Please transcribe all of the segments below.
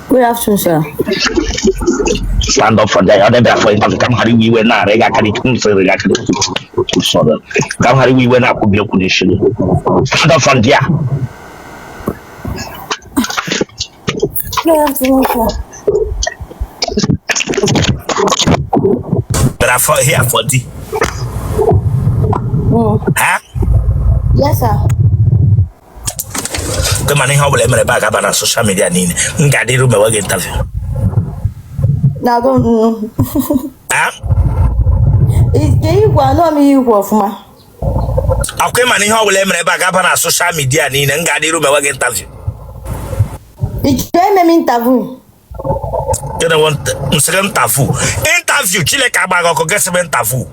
Good afternoon, sir. Stand up for there. Ọ dịbịa for interview ka m ghara iwe iwe na-arị gị aka n'ike m sịrị gị aka n'ike sọrọ ka m ghara iwe iwe na-akwụbi okwu n'isi gị. Stand up from there. Good afternoon, sir. Bịara for here for di. Ha? Yes, sir. Kwe mana ihe ọ bụla emere ebe a ga-aba na social media niile m ga-adịru mewe gị interview. Na I don't know. Ha? Ike ikwu anụ m ihe ikwu ọfụma. Akwa mana ihe ọ bụla emere ebe a ga-aba na social media niile m ga-adịru mewe gị interview. Ị chọrọ ime m interview? Gịnị wụ m sị gị interview? Interview Chineke agba gị ọkụ gị sị m interview.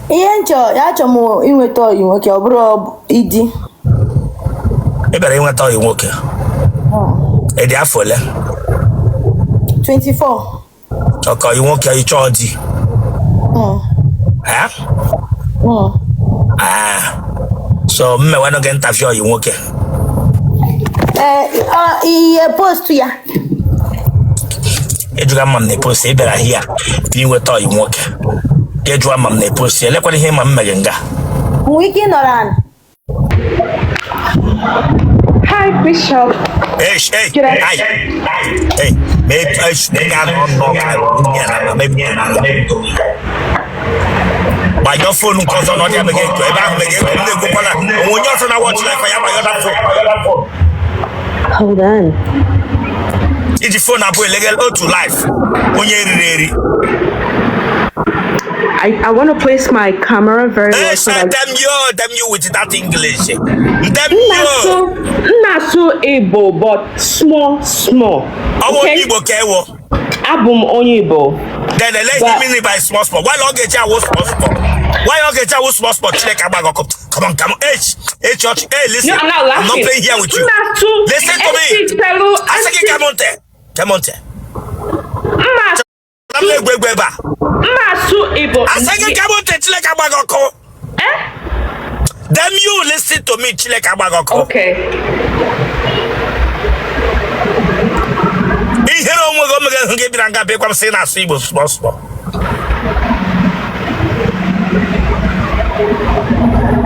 Ihe m chọ ya achọ m inweta ọyị nwoke ọ bụrụ idi. Ị bịara inweta ọyị nwoke. Ị dị afọ ole? 24. Okay ọyị nwoke ị chọọ di. Eh? Ah. So m mewenụ gị interview ọyị nwoke. Ee, ihe post ya. Ị jụga ma m na-epost ị bịara here inweta ọyị nwoke. Gị jụọ ma m na-epost elekwana ihe ma m meghe nga. Nwee ike ịnọrọ ala. Hi, Bishop. Hey, hey, Good hey, hey, me, hey, me ga nọ ka ihe na ma me gbanyụọ phone nke ọzọ na ọ dị ya meghe echo ebe ahụ meghe echo m na-ekwukwa na onwe onye ọzọ na-watch live ya gbanyụọ that phone. Hold on. I ji phone abụọ eleghe otu live onye riri eri. I want to place my camera very well Hey, so that damn you, damn you with that English. Damn you. M na-asụ Igbo, but small small. Ọ bụ onye Okay? Igbo ka ị wụ. Abụ m onye Igbo. Then ele ihe But meaning by small small. Why ọ ga-eji awụ small small? Why ọ ga-eji awụ small small? Chineke agba gị ọkụ. Come on, come on. Hey, hey, church. Hey, no, listen. I'm not I'm not laughing. playing here with you. M na-asụ Listen to me. esi pelu Asị gị esi come on there. Come on there. m na-asụ M na-egwu egwu ebe a. m na-asụ Igbo. Asị gị come on there. Chineke agba gị ọkụ. Eh? Damn you, listen to me. Chineke agba gị ọkụ. Okay. Ihere onwe gị omeghe hụ gị bịara nga bịa gwa m sị na-asụ Igbo small small.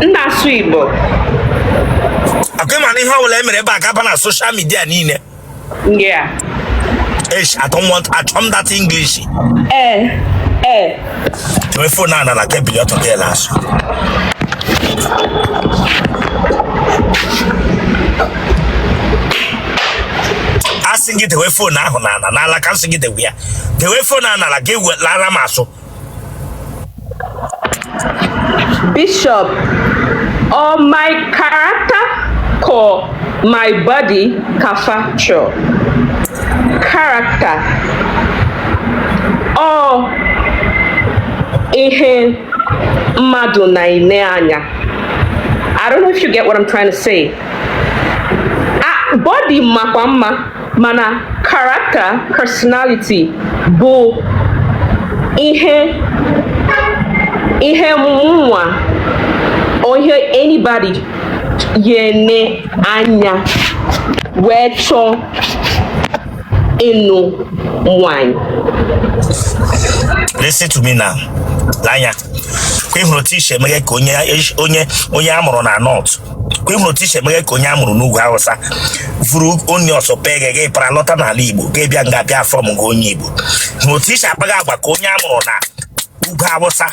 M na-asụ Igbo. Akwa ịma na ihe ọbụla e mere ebe a ga-aba na social media niile. Yeah. Eish, I don't want achọ m that English. Eh. Eh. Tewe phone a n'ala ka ebili ọtọ gị ele asụ. Asị gị dewe phone ahụ n'ala n'ala ka m sị gị dewe ya. Dewe phone ahụ n'ala gị lara m asụ. Bishop, ọ my character ka my body ka fa chọ. Character. Ọ ihe mmadụ na-ene anya. I don't know if you get what I'm trying to say. Ah, body makwa mma, mana character, personality bụ ihe ihe mụnwa or ihe anybody ya-ene anya wee chọọ ịnụ nwanyị. Listen to me now. Lee anya. Kwa ị hụrụ otu i si emeghe ka onye onye onye a mụrụ na North. Kwa ị hụrụ otu i si emeghe ka onye a mụrụ n'ugwu Hausa. Vuru onions pee gị gị para lọta n'ala Igbo gị bịa nga bịa form gị onye Igbo. Hụrụ otu i si akpaga agwa ka onye a mụrụ na ugwu Hausa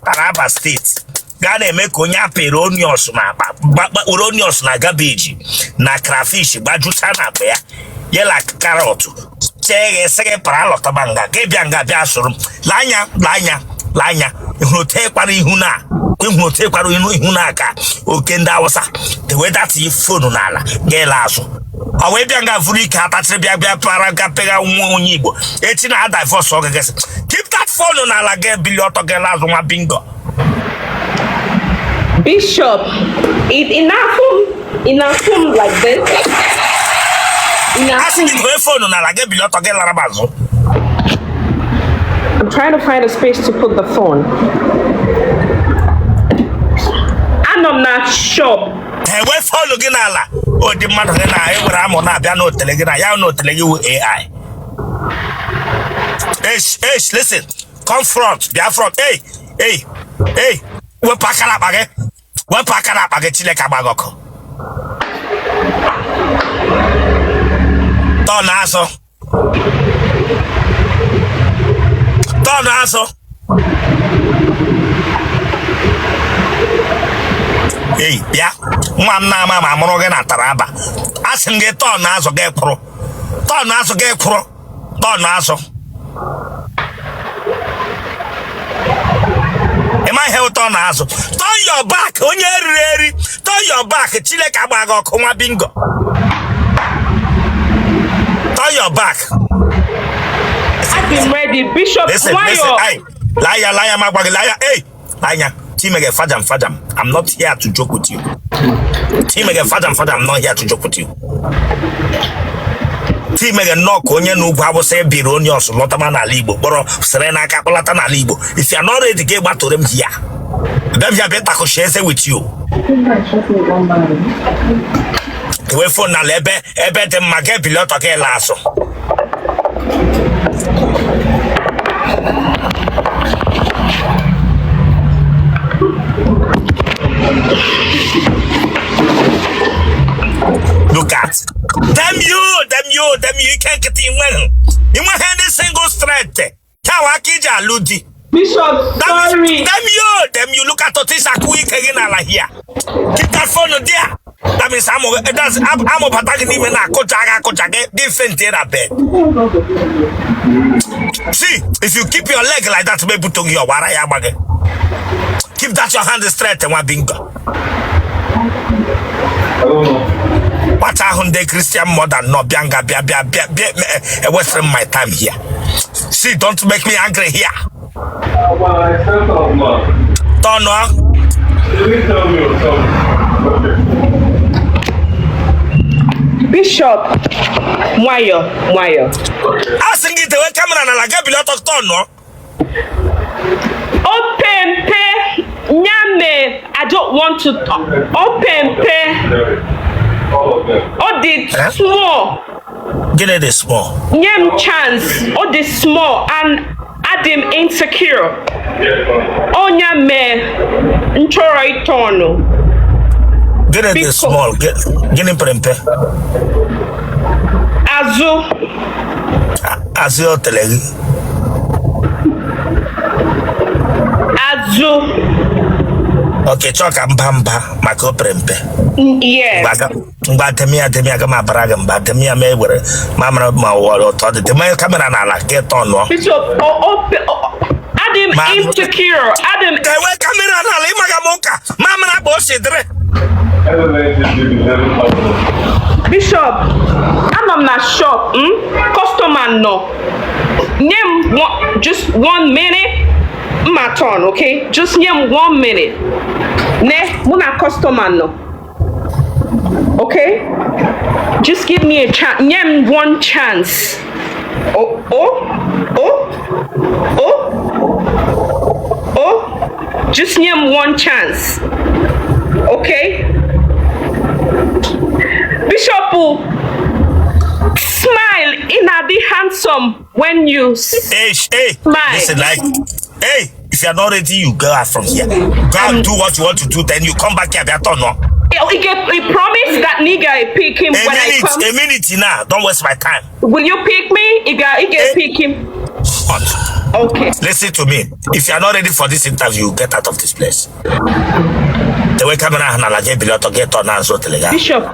Taraba steeti gaa na-eme ka onye apịrị onions na akpa were onions na cabbage na crayfish gbajucha na akpa ya yela carrot chee gị sị gị para lọtaba nga gị bịa nga bịa soro m lee anya lee anya lee anya ị hụrụ otu ịkwara ihu na ị hụrụ otu ịkwara ihu ihu na aka oke ndị awụsa dewe that phone n'ala gị la azụ ọ wee bịa nga vuru ike atachiri bịa bịa para ga pega nwa onye igbo echi na divorce ọ gagasị keep that phone n'ala gị bili ọtọ gị la azụ nwa bingo. Bishop, ị na-afụ m ị na-afụ m like this? Ị na-afụ Asị gị m? dowe phone n'ala gị bili ọtọ gị lara m azụ. I'm trying to find a space to put the phone. Anọ m na shop. Dewe phone gị n'ala. Ụdị mmadụ gị na ewere amụ na-abịa n'otele gị na ya n'otele gị wụ AI. Esh, esh, listen. Come front, bịa front. Hey, hey, hey. Wepụ aka n'akpa gị. Wepụ aka n'akpa gị, Chineke agba gị ọkụ. Turn azụ. Turn azụ. Ei, bịa. Nwa m na-ama ma amụrụ gị na Taraba. Asị m gị turn azụ gị kwụrụ. Turn azụ gị kwụrụ. Turn azụ. Ị ma ihe turn azụ. Turn your back, onye eriri eri. Turn your back, Chineke agba gị ọkụ nwa bingo. Turn your back. Adị m ready, Bishop. Listen, listen, Nwayọ. hey, liar, liar, ma gwa gị, liar, hey, liar. Chimege fajam fajam. I'm not here to joke with you. Chimege fajam fajam, I'm not here to joke with you. Chimege nnọọ ka onye n'ugwu awụsa ebiri onye ọsụ lọtama n'ala Igbo kpọrọ sịrị n'aka kpọlata n'ala Igbo. If you are not ready, gị gbatụrụ m here. Bịa bịa bịa takushi eze with you. Dewe phone n'ala ebe ebe dị mma gị ebili ọtọ gị laa azụ. Look at them you, them you, them you. Ike nkịtị inweghị. Inweghị any single strength. Ka wa aka iji alụ di. Bishop, Damn, sorry. damn you, damn you. Look at otu isi akụ ike gị n'ala here. Keep that phone there. That means amụ that's amụ bata gị n'ime na-akụja gị akụja gị gị faint na bed. See, if you keep your leg like that, maybe to gị ọgbara ya agba gị. Keep that your hand straight nwa bingo. Kpacha ahụ ndị Christian mother nọ bịa nga bịa bịa bịa bịa ewesịrị m my time here. See, don't make me angry here. Turn on. Bishop, nwayọ, nwayọ. A sị gị dewe camera n'ala gị ebili ọtọ turn on. Opempe, nyame, I don't want to. Opempe, ọ dị Eh? small. Gịnị dị small? Nye m chance, ọ dị small and adị m insecure. Ọnya mee m chọrọ ịtọnụ. Gịnị dị Biko. small? Gịnị pere mpe? Azụ. Azụ otele gị. Azụ. Okay, chọọ ka mba mba maka o pere mpe. Yes. Ngwa demi ya demi aga m abara gị mba demi ya ma e were ma mara ma ụwa ụtọ dị demi camera n'ala gị tọnụọ. Bishop, adị m insecure. Adị m Dewe camera n'ala ịmaga m ụka ma mara ka o si dịrị. Bishop, anọ m na shop, customer nọ. Nye m just 1 minute, mma turn, okay? Just nye m 1 minute. Ne, mụ na customer nọ. Okay? Just give me a chance. Nye m one chance. Oh, oh, oh, oh, oh. Just nye m one chance. Okay? Bishop, smile. Ị na-adị handsome when you Hey, hey, smile. Listen, like, hey, if you are not ready, you go out from here. Go and do what you want to do, then you come back here, bịa turn on. He promised that nigga pick him A when I minute, come. a minute now. Don't waste my time. Will you pick me? He get Eh. pick him. What? Okay. Listen to me. If you are not ready for this interview, get out of this place. The way camera ahụ n'ala gị ebili ọtọ gị turn azụ otele gị ahụ. Bishop,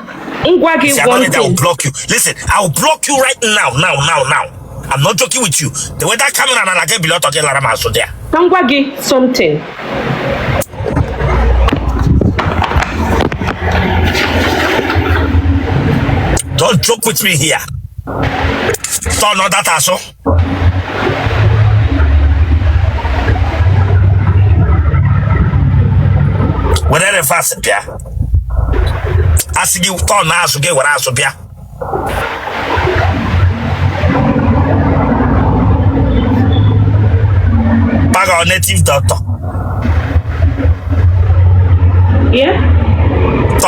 ngwa gị If you are not one ready, I will thing. block you. Listen, I will block you right now, now, now, now. I'm not joking with you. The way that camera n'ala gị ebili ọtọ gị lara m azụ there. Ka m gwa gị something. Don't joke with me here. Turn on that azụ. Were reverse bịa. Asị gị turn azụ gị were azụ bịa. Paga native doctor. Yeah?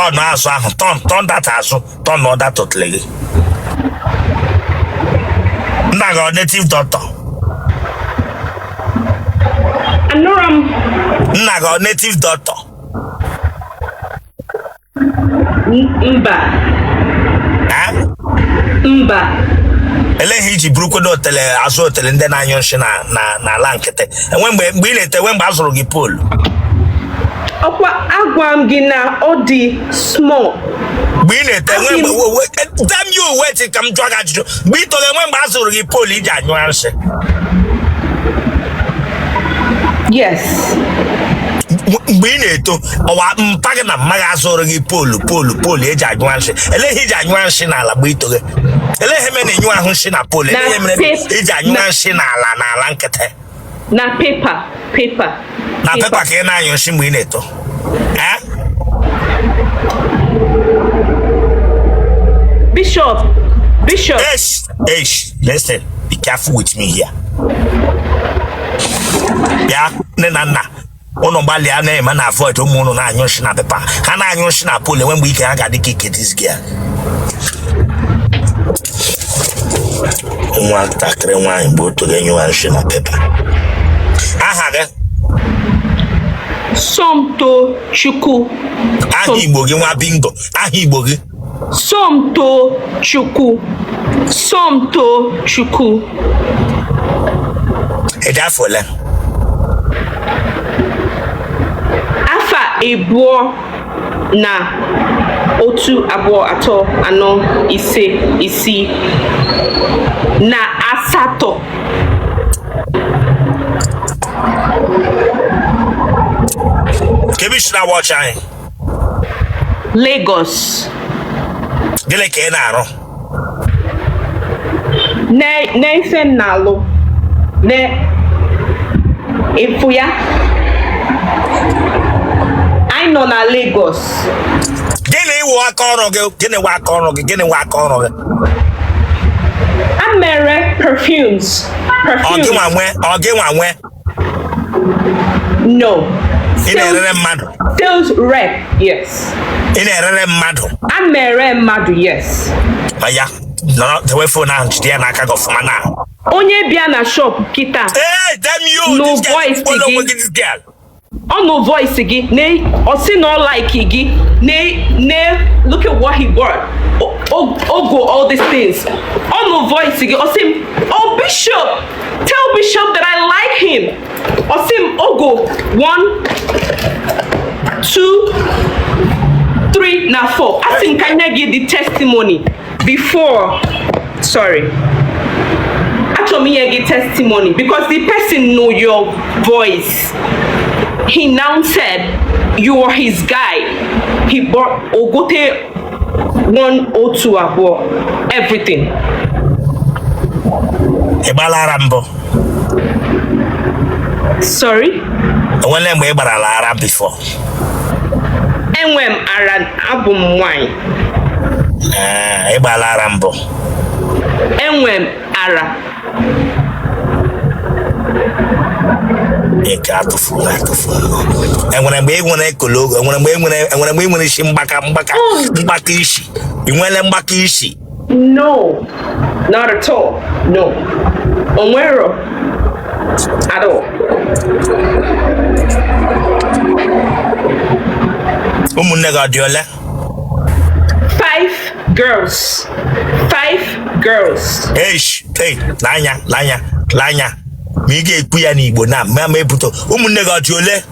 Turn azụ ahụ, turn, turn that azụ, turn that otele gị. Nna gị ọ native doctor? Anụrụ m. Nna gị ọ native doctor? Mba. Eh? Mba. Elee ihe iji burukwodo otele, azụ otele ndị na-anyụ nshị na na n'ala nkịtị? Enwe mgbe ị na-eto, enwe mgbe a zụrụ gị pole? Ọkwa agwa m gị na ọ dị small. Mgbe ị na-eto, enwe mgbe damn you, wait ka m jụọ gị ajụjụ. Mgbe ị toro, enwe mgbe a zụrụ gị pole iji anyụ nshị? Yes. Mgbe ị na-eto, ọwa mpa gị na mma gị azụrụ gị pole pole pole eji anyụ nshị? Elee ihe iji anyụ nshị n'ala mgbe ị togo? Elee ihe mere na ịnyụ ahụ nshị na pole? Elee ihe mere iji anyụ nshị n'ala n'ala nkịtị? Na paper, paper. Na paper ka ị na-anyụ nshị mgbe ị na-eto? Eh? Bishop, Bishop. Eish, eish, listen, be careful with me here. Bịa, nne na nna ụnụ gbalịa na-eme na avoid ụmụ ụnụ na-anyụ nshị na paper. Ha na-anyụ nshị na pole, enwe mgbe ike ha ga-adị ka ike this girl. Nwatakịrị nwaanyị mgbe o togo nyụwa nshị na paper. Aha gị? Somto Chukwu. Aha Igbo gị, nwa bingo, aha Igbo gị? Somto Chukwu. Somto Chukwu. Ị dị afọ ole? Afọ abụọ na otu, abụọ, atọ, anọ, ise, isii na asatọ. Kee ebe i si na-watch anyị? Lagos. Gịnị ka ị na-arụ? Na ife m na-alụ na ịfụ ya, anyị nọ na Lagos. Gịnị wụ aka ọrụ gị? Gịnị wụ aka ọrụ gị? Gịnị wụ aka ọrụ gị? A mere perfumes. Ọ gị nwa nwe? Ọ gị nwa nwe? No. Ị na-erere mmadụ? Sales rep, yes. Ị na-erere mmadụ? A mere mmadụ, yes. Ya nọrọ, dewe phone ahụ, jide ya n'aka gị ọfụma na Onye bịa na shop kịta. Hey, damn you! No This girl, voice follow gị. this girl. Ọ nụ voice gị na ọ sị na ọ like gị na na look at what he bought. O go all these things. Ọ nụ voice gị, ọ sị m, "Oh Bishop, tell Bishop that I like him." Ọ sị m ogo 1 2 3 na 4. Asị m ka nye gị the testimony before, sorry. Achọrọ m inye gị testimony because the person know your voice. He now said you are his guy. He bought ogote 1 otu abụọ everything. Ị gbalara mbụ? Sorry? Enwele mgbe ị gbarala ara before? Enwe m ara, abụ m nwanyị. Ee, ị gbala ara mbụ? Enwe m ara. Nke atụfuru atụfu. Enwere mgbe ị nwere ekologo? Enwere mgbe ị nwere, enwere mgbe ị nwere isi mgbaka, mgbaka, mgbaka isi? Ị nwere mgbaka isi? No, not at all. No. Onwero. At all. Ụmụnne gị ọ dị ole? 5 girls. 5 girls. Eish, hey, l'anya, l'anya, l'anya. Ma ị ga-ekwu ya n'Igbo na ma ebute. Ụmụnne gị ọ dị ole?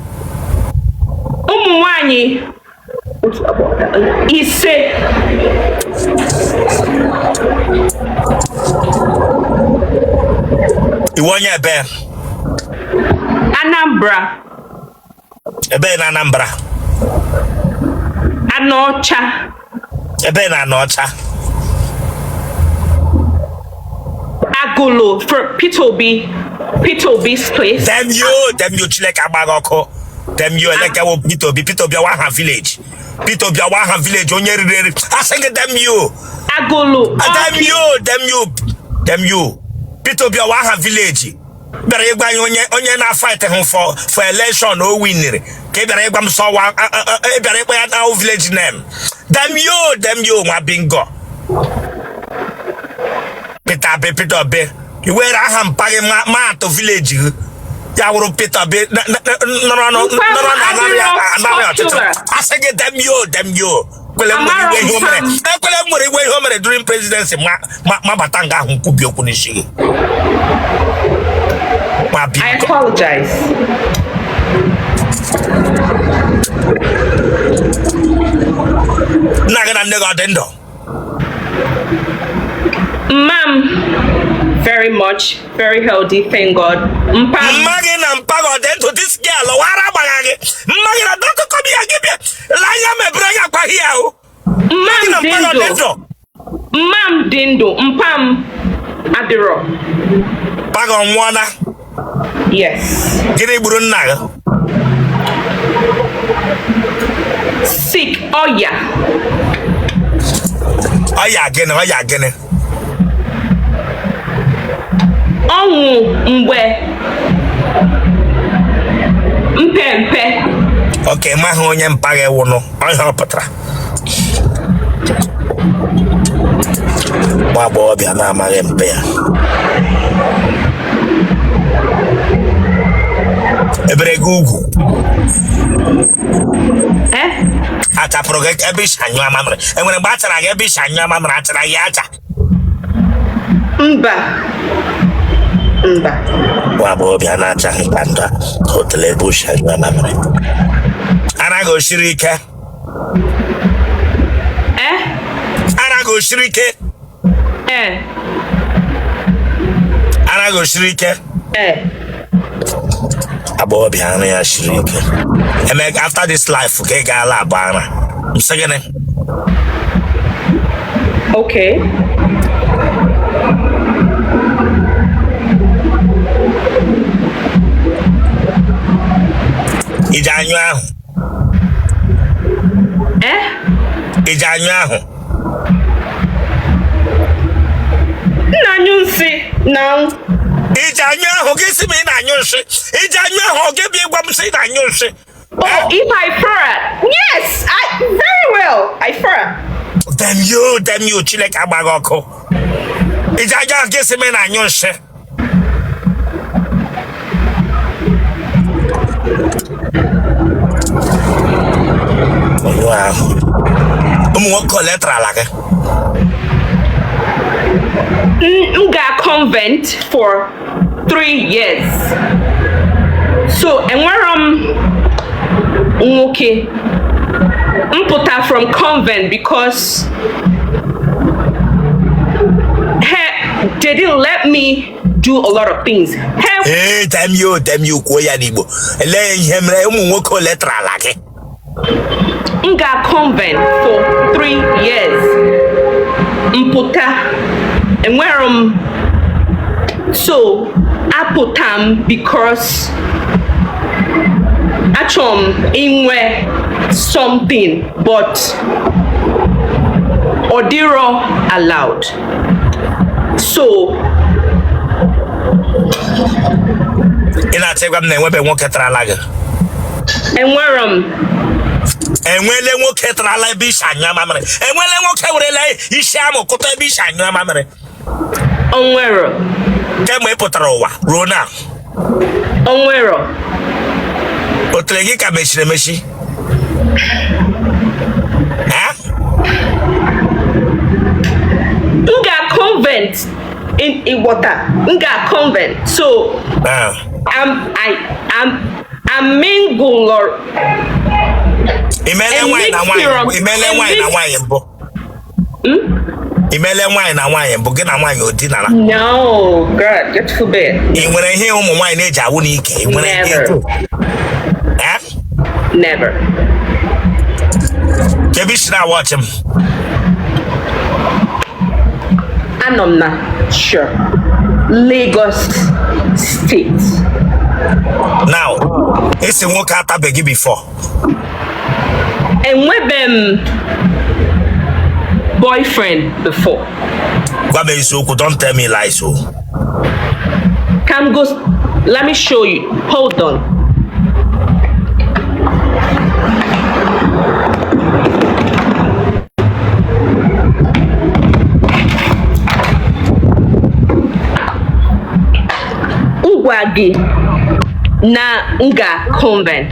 Ụmụ nwanyị 5. Ị wụ onye ebe? Anambra. Ebe na Anambra? Anaọcha. Ebe na Anaọcha? Agulu for Peter Obi. Peter Obi's place. Damn you, damn you, Chineke agba gị ọkụ. Damn you, eleke wụ Peter Obi. Peter Obi awa aha village. Peter Obi awa aha village onye riri eri. Asị gị damn you. Agulu. Damn you, damn you, damn you. Peter Obi awa aha village. Bịara ịgwa anyị onye na-fight hụ for election o winiri ka ị bịara ịgwa m sọwa, ị bịara ịkpọ ya na village name. Damn you, damn you, nwa bingo. Peter Obi, Peter Obi, i were aha mpa gị maatụ village gị, ya wụrụ Peter Obi nọrọ nọrọ na anarị ọchịchị. Asị gị damn you, damn you. Ekwele m nwere iwe ihe o mere, ekwele m nwere iwe ihe o mere during presidency ma bata nga ahụ nkwubi okwu n'isi gị ma I biko. apologize. Nna gị na nne gị ọ dị ndụ? Mma m, very much, very healthy, thank God. Mpa m, Mma gị na mpa gị ọ dị ndụ? This girl wara agbagha gị. Mma gị na dọkịta kọbi ya gị bịa lee anya mebere anya akwaghị ya o. Mma Gị m na dị mpa gị ọ dị ndụ. ndụ? Mma m dị ndụ, mpa m adịrọ. Mpa gị ọ nwụọla? Yes. Gịnị gburu nna gị? Sick, ọya. Ọya gịnị? Ọya gịnị? Ọnwụ mgbe mpempe. Oke maghị onye mpa gị wụnụ ọhịa ọ pụtara. Nwa agbọghọbịa na-amaghị mpe ya ebere gị ugwu? Eh? Achapụrụ gị ebe isi anyụ amamịrị? Enwere mgbe a chara gị ebe isi anyụ amamịrị? Achara gị acha? Mba. Mba. Nwa agbọghọbịa na-achaghị kpanda hotel ebe isi anyụ amamịrị ara gị osiri ike? Eh? Ara gị osiri ike? Eh. Ara gị osiri ike? Eh. Agbọghọbịa ara ya siri ike eme. After this life ka ị gaala abụ ara m sị gịnị? Okay. Iji anyụ ahụ? Eh? Iji anyụ ahụ? Nna anyụ nsị na. Iji anyụ ahụ gị sị m ị na-anyụ nsị. Iji anyụ ahụ gị bịa ịgwa m sị ị na-anyụ nsị. Oh, if I fart. Yes, I very well. I fart. Damn you, damn you. Chineke agbaghị ọkụ. Iji anyụ ahụ gị sị m ị na-anyụ nsị. Anyụ ahụ. Ụmụ nwoke ole tarala gị? M ga convent for 3 years. So enwere m nwoke mpụta from convent because he, they didn't let me do a lot of things. He, Ee, damn you, damn you. Kwuo ya n'Igbo. Elee ihe mere? Ụmụ nwoke ole tarala gị? M ga convent for 3 years. Mpụta enwere m, so apụta m because achọrọ m inwe something, but ọ dịrọ allowed, so Ị na-achọ ịgwa m na enwebe nwoke tarala gị? Enwere m. Enwele nwoke tarala ebe isi anyụ amamịrị? Enwele nwoke werela isi amụ kụta ebe isi anyụ amamịrị? Onwero. Kemgbe ị pụtara ụwa ruo na Onwero. Otere gị ka mechiri emechi? Ha? M ga convent in Iwota. M ga convent, so Ah. I'm I I'm I'm mingle or Imele nwaanyị na nwaanyị? Imele nwaanyị na nwaanyị mbụ? Imele nwaanyị na nwaanyị mbụ? Gị na nwaanyị o dinara? No, God, God forbid. Ị nwere ihe ụmụ nwaanyị na-eji awụ n'ike? Ị nwere ihe? Never. Eh? Never. Kebe isi na-awọchị m? Anọ m na sure Lagos State. Now, isi nwoke atabeghị before? Enwebe m boyfriend before. Gwa m eziokwu, don't tell me lies o. Ka m Let me show you. Hold on. M gwa gị na m ga convent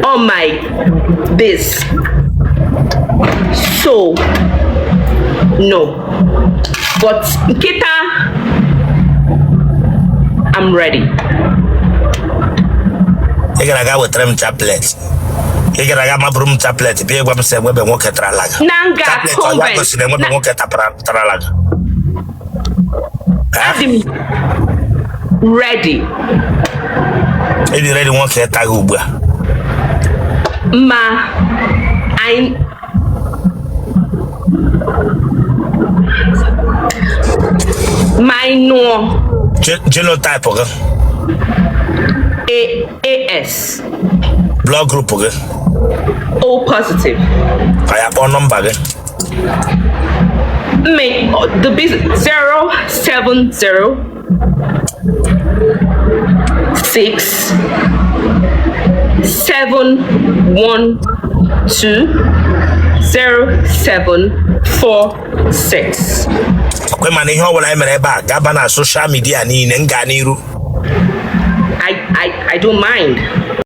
on my this. So no. But nkịta, I'm ready. Ị gara aga wetara m chaplet, ị gara aga mabụrụ m chaplet, bịa gwa m sị enwebe nwoke tarala gị. Na nga Chaplet ọ ya convent. gosiri enwebe nwoke tarala gị. Ha? Adị m ready. Ị dị ready nwoke ịta gị ugbu a? Ma anyị ma anyị nụọ. Genotype gị? AS. Blood group gị? O positive. Ka ya kpọọ nọmba gị. Mme the business 070 6 7 1 2 0 7 4 6. Kwe mana ihe ọ bụla anyị mere ebe a gaba na social media niile m gaa n'iru. I don't mind.